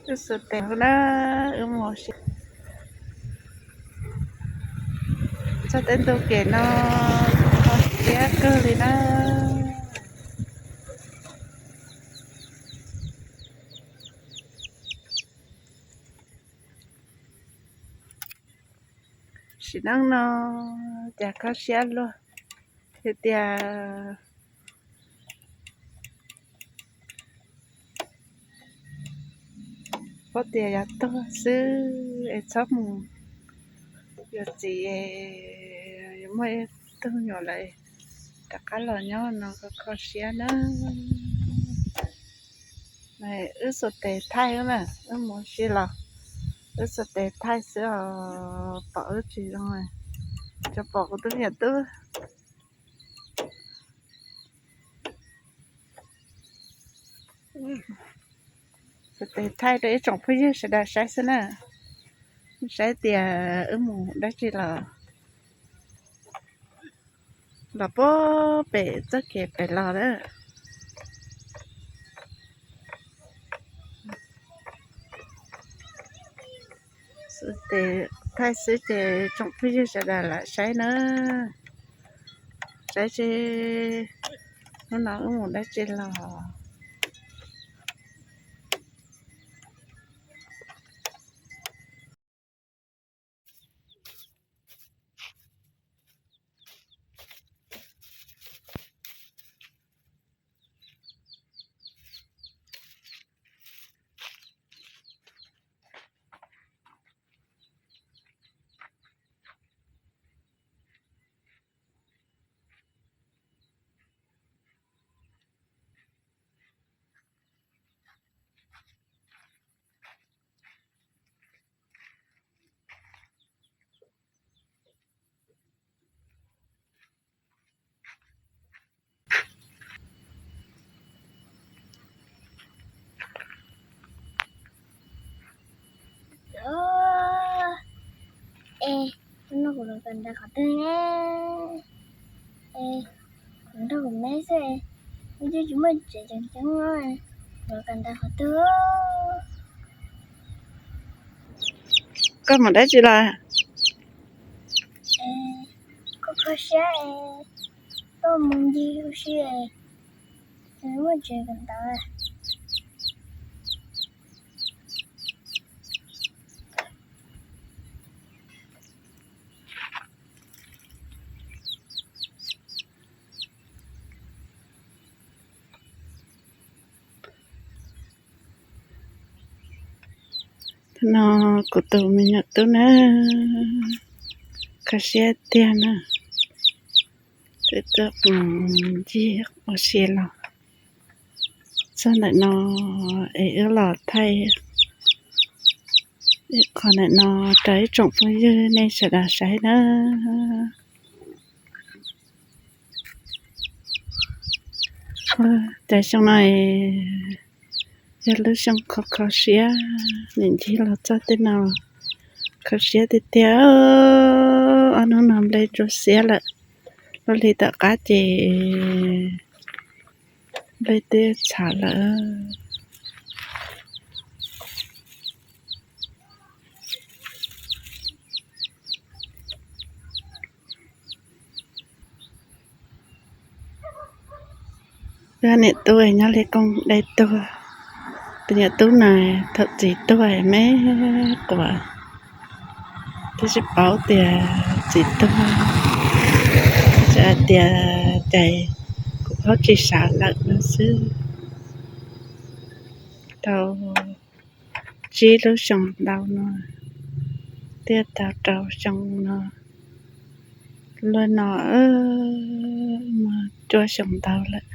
Wb xuas tes na, wb mus si txog tej ntug kev no, kho siab kawg li na. Sim neej no cas kho siab luaj, tias paub tias yuav tuag xwb es txhob mus yuav txiv, yuav muaj ib tug nyuam lawm rov qab los nyob no kho siab na. Wb xuas tes thaij na, wb mus si los wb xuas tes thaij xwb os, pom wb tsis zoo, tsuas pom kuv tus me nyuam tub. Xuas tes thaij rau ib tsoom phooj ywg sawv daws saib xwb na, saib tias wb mus dab tsi los, los puag pem txoj kev pem los lawm. Xuas tes thaij xwb ces tsoom phooj ywg sawv daws lam saib na, saib seb hnub no wb mus dab tsi los. Es no kuv los kawm ntawv qhov twg ne? Es kuv nrog kuv me xwb, kuv twb tsis muaj tsev tseem ceeb, kuv los kawm ntawv qhov twg? Koj mus dab tsi los? Koj kho siab es tuaj mus ncig ua si es muaj tsev kawm ntawv. Thaum no kuv tus me nyuam tub na, kho siab tiag na. Twb tuaj mus ncig ua si los txog ntawm no es wb los thaij ib qho ntawm no rau ib tsoom phooj ywg nej sawv daws saib na. Cas xyoo no yog lub xyoo kho kho siab, nim ncig los txog tej no kho siab tiag tiag. Ob hnub no nplej ntsuab xiab lawm, lub hli tom qab ces nplej twb txhav lawm. Wb niam tub nyob li koog dai tuag. Tus niam tub na, thaum txiv tuag me quas, twb tsis paub tias txiv tuag, tsis hais tias cais, kuv paub tsis sawv lawm no xwb. Tau tsib lub xyoo ntau no, thiaj tau rau xyoo no luaj no, muaj cuaj xyoo ntau lawm.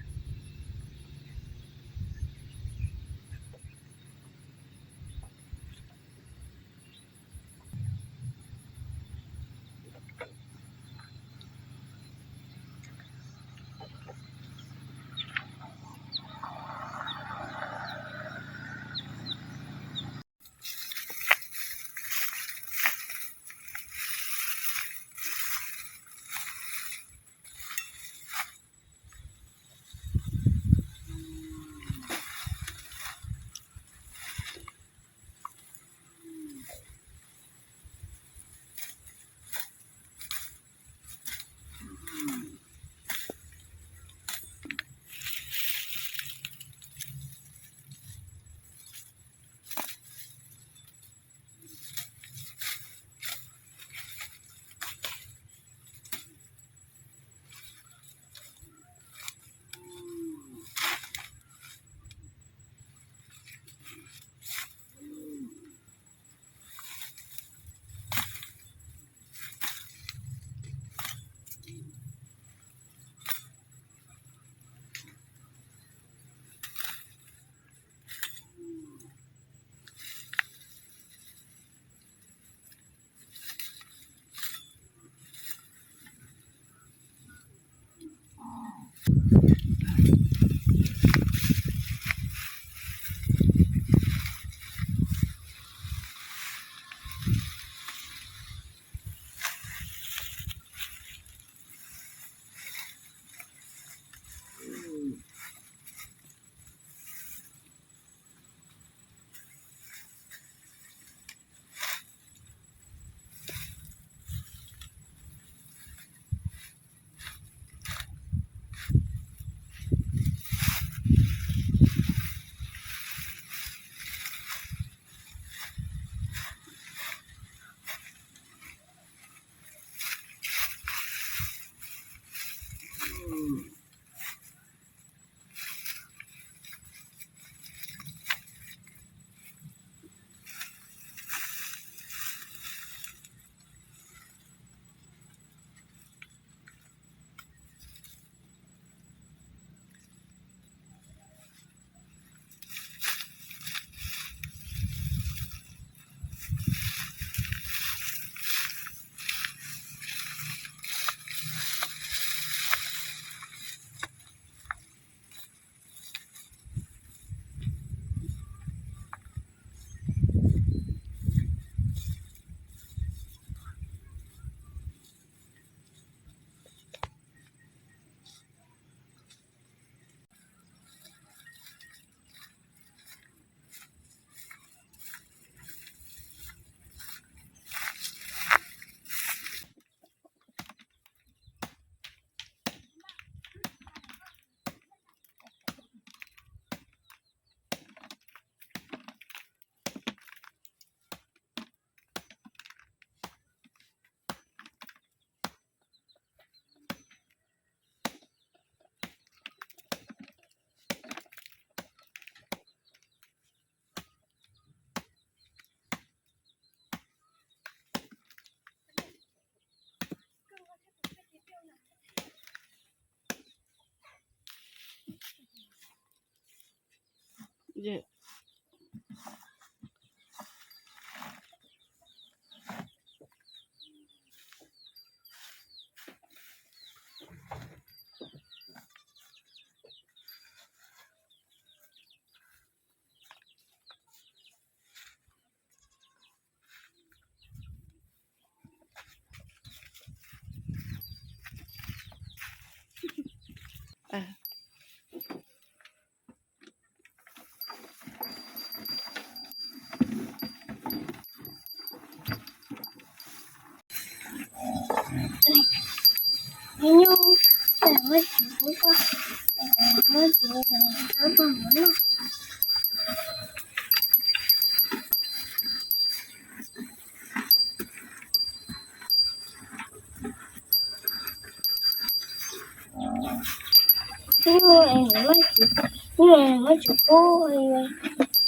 Muaj txiv,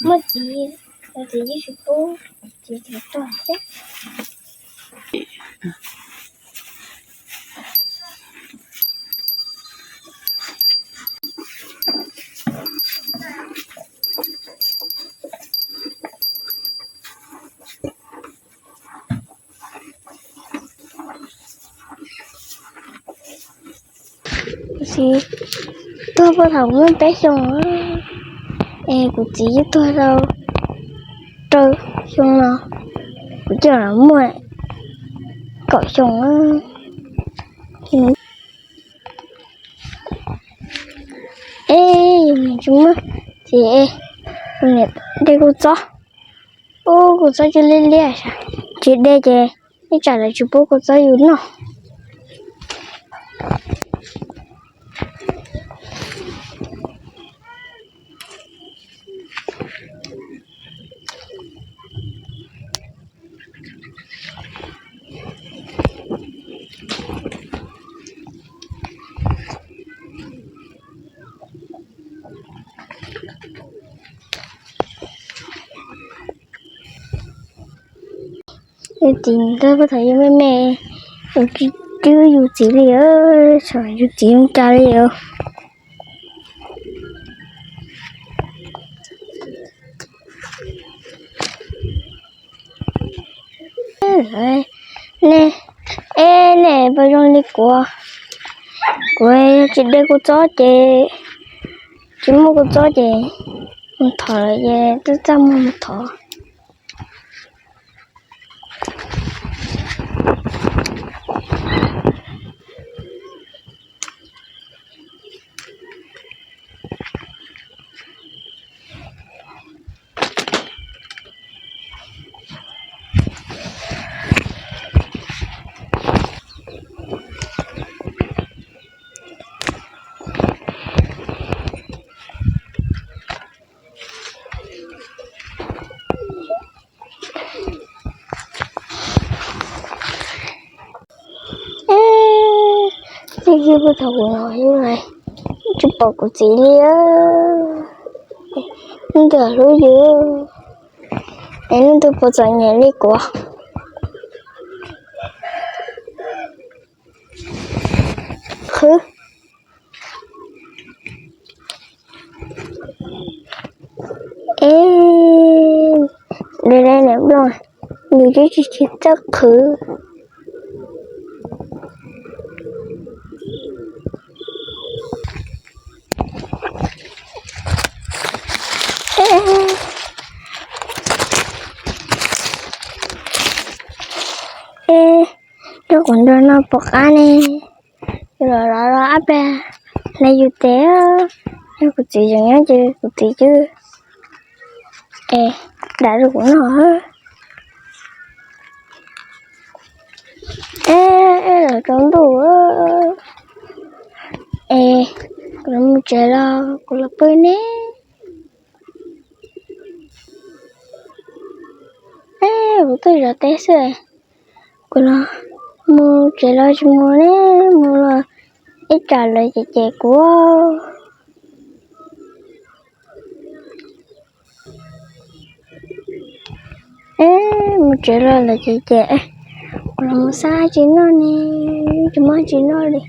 muaj txiv pub, txiv tsis pub, txiv tsis tau thiab. Kuv txiv tuag puag thaum muaj peb xyoos, es kuv txiv yeej tuag rau rau xyoo no, kuv coj los muaj kaum xyoo. Es yus niam tsis muaj txiv, yus niam de kua txob, ub, kua txob coj liab liab, tsis de ces ib tsam lawv tsis pub kua txob yus noj. Yus txiv tuag puag thaum yus me me, yus tsis twb yus txiv li, yus txiv zoo cas li os. Nej, es nej puas zoo li kuv? Kuv tsis de kua txob ces, tsis muaj kua txob ces mus thov lawm ces twb txaj muag mus thov. Yog puag thaum kuv no tsis pom kuv txiv li. Lub ntuj hlub yus, es lub ntuj puas txom nyem li kuv. Qhwv. Es, de le niam nplooj, nws twb tsis tsis txawj qhwv. Es, rau kuv nrog no pom qab ne, yus los los los ab plag na yus tes. Yog kuv txiv tseem nyob ces kuv txiv twb es dam rau kuv noj. Es, es los tsaus ntuj es kuv los mus tsev los kuv los pw ne. Es kuv tuaj zov teb xwb, kuv los mus tsev los tsis mus ne, mus los ib tsam lawv cem cem kuv. Es mus tsev los lawv cem cem, kuv los mus xab tsis noj ne, tsis muaj tsis noj li.